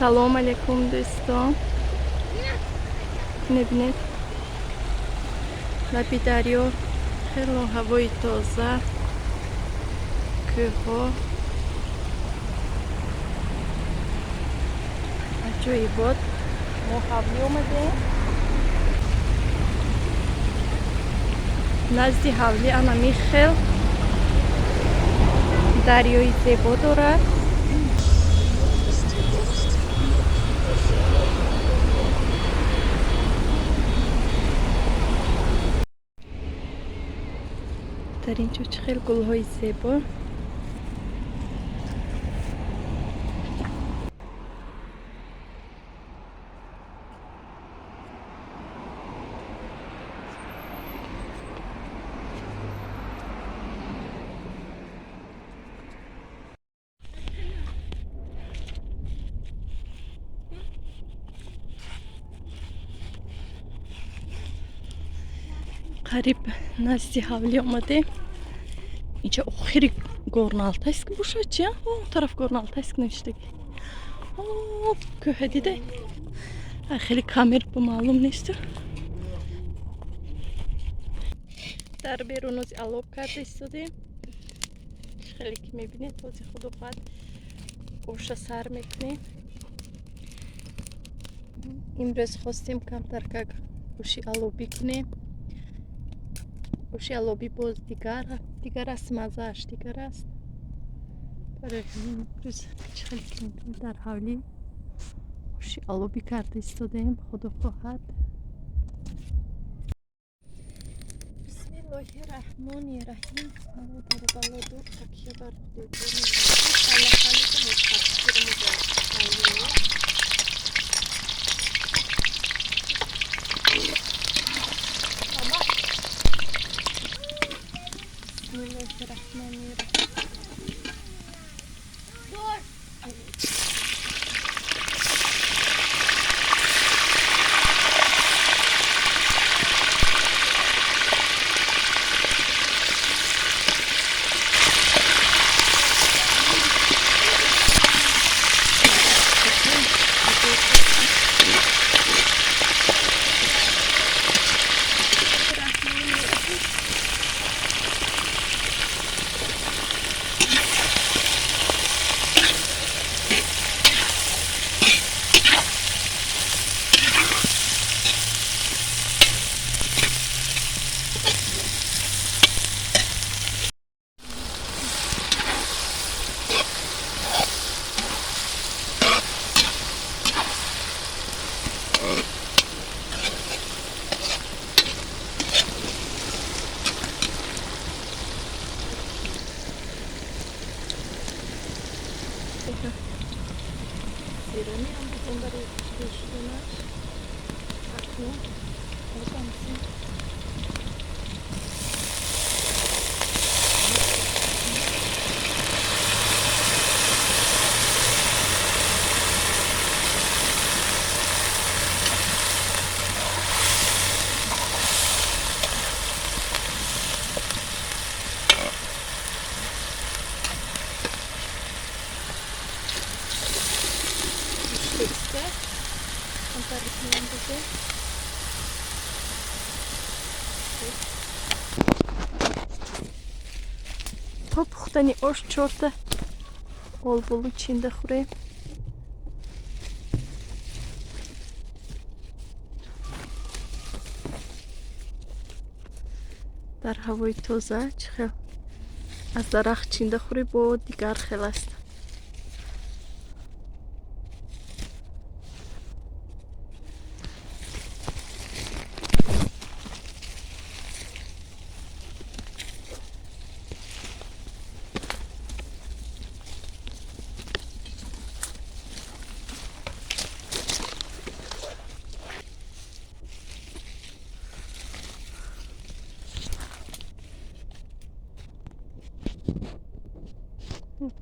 Салом алейкум, дӯстон. Мебинед, лаби дарё, хело ҳавои тоза, кӯҳҳо, аҷоибот. Мо ҳавлӣ омадем. Назди ҳавлӣ анами хел дарёи зебо дорад. Дар ин ҷо чӣ хел гулҳои зебо. Қариб назди ҳавлӣ омадем. Инҷа охири Горно-Алтайск бошад чи? Он тараф Горно-Алтайск навиштагӣ. Кӯҳа дида, хеле камер бо маълум несту. Дар берун ози алоб карда истодем. Хеле ки мебинед, ози худо хоҳад, оша сар мекунем. Имрӯз хостем камтар как оши алобӣ кунем. Оши алобӣ боз дигар аст, маззааш дигар аст. Барои ҳамин имрӯз, чӣ хеле ки мебинед, дар ҳавлӣ оши алобӣ карда истодаем, худо хоҳад. Бисмиллоҳи раҳмони раҳим. Алло дару бало дур, такя бар Худои. Бисмиллоҳи раҳмони раҳим. Зира меандозем барои хушбӯй шуданаш. Акнун озамсем. Писта камтар меандозем. То пухтани ош чорта олболу чинда хӯрем. Дар ҳавои тоза чӣ хел аз дарахт чинда хӯрӣ, бо дигар хел аст.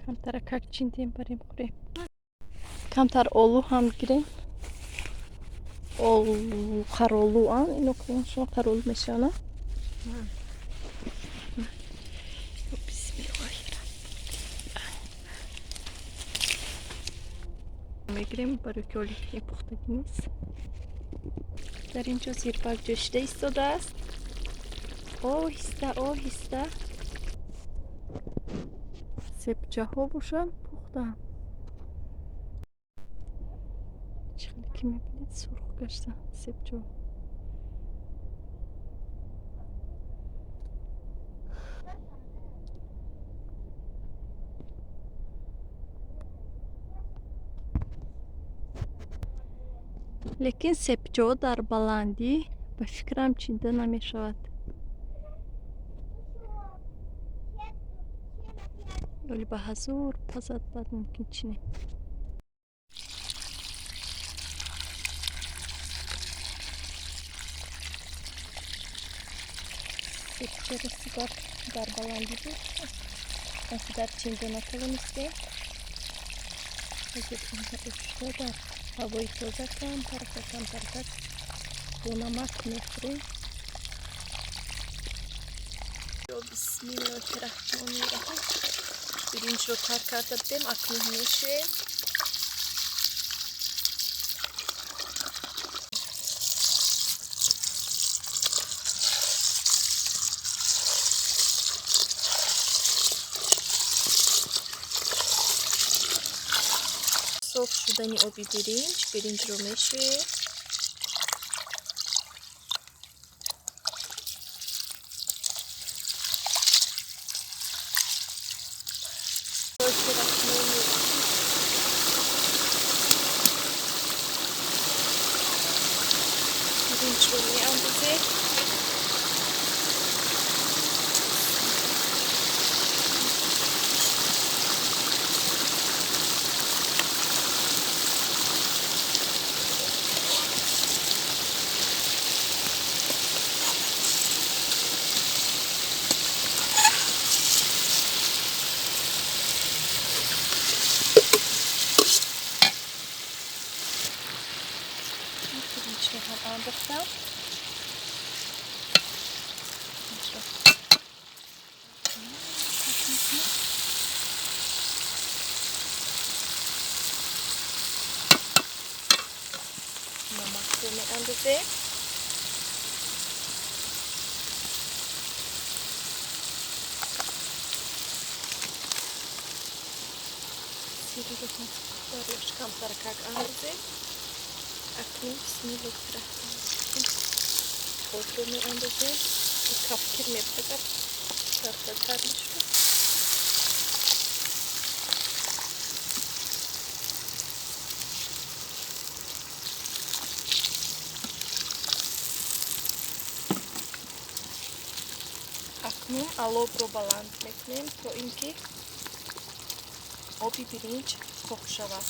Камтаракак чиндем, барем, хӯрем. Камтар олу ҳам гирем. Қаролу ан ино шумо қаролу мешаванд. Бисмиллоҳи. Мегирем, барои ки оли пухтагӣ нест. Дар ин ҷо зирбак ҷӯшида истодааст. Оҳиста оҳиста себчаҳо бошанд, пухтаанд. Чӣ хеле ки мебинед, сурх гашта себчаҳо. Лекин себчаҳо дар баландӣ ба фикрам чида намешавад. Оли ба ҳазор пазад, баъд мумкин чинем. Себчаро сигар дар баландӣ буд, он қадар чинда натавонистем. Ҳозир инҳо ошта дар ҳавои тоза камтаракак камтаракак бо намак мехӯрем. Бисмиллоҳи раҳмони раҳим. Биринҷро тар карда будем, акнун мешӯем. Соф шудани оби биринҷ, биринҷро мешӯем. Биринҷро меандозем. Биринҷро ҳам андохтам. Биринҷро намакро меандозем. Сириро ҳам барояш камтаракак андозем. Акнун бисмиллоҳи раҳмони раҳим обро меандозем. Кафкир мепазад, тартартар мешавад. Акнун аловро баланд мекунем, то ин ки оби биринҷ қоқ шавад.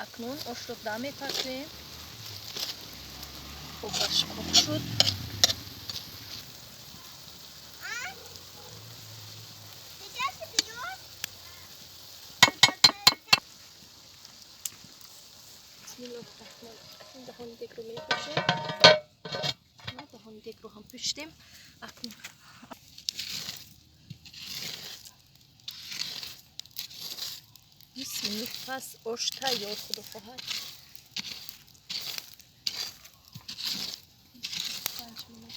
Акнун ошро дам мепартоем. Обаш қоқ шуд. Бисмиллоҳи раҳмони раҳим. Даҳони дегро мепӯшем. Даҳони дегро ҳам пӯшидем. Акнун 20 минут пас ош тайёр, худо хоҳад. 5 минут.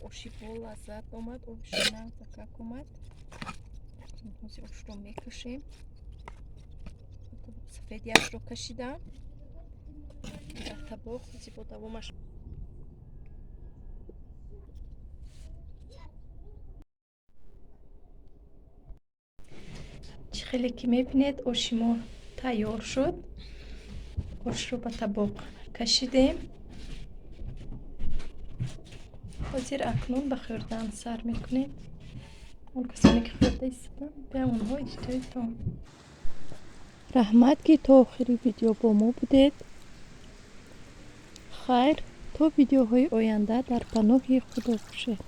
Оши бо лаззат омад, оши нағзакак омад. Ҳозир ошро мекашем. Сафедиашро кашидам дар табоқ, ҳозир бо давомаш. Чӣ хеле ки мебинед, оши мо тайёр шуд. Ошро ба табоқ кашидем. Ҳозир акнун ба хӯрдан сар мекунем. Он касоне ки хӯрда истоданд, ба онҳо иштиҳои. Раҳмат, ки то охири видео бо мо будед. Хайр, то видеоҳои оянда дар паноҳи Худо бошед.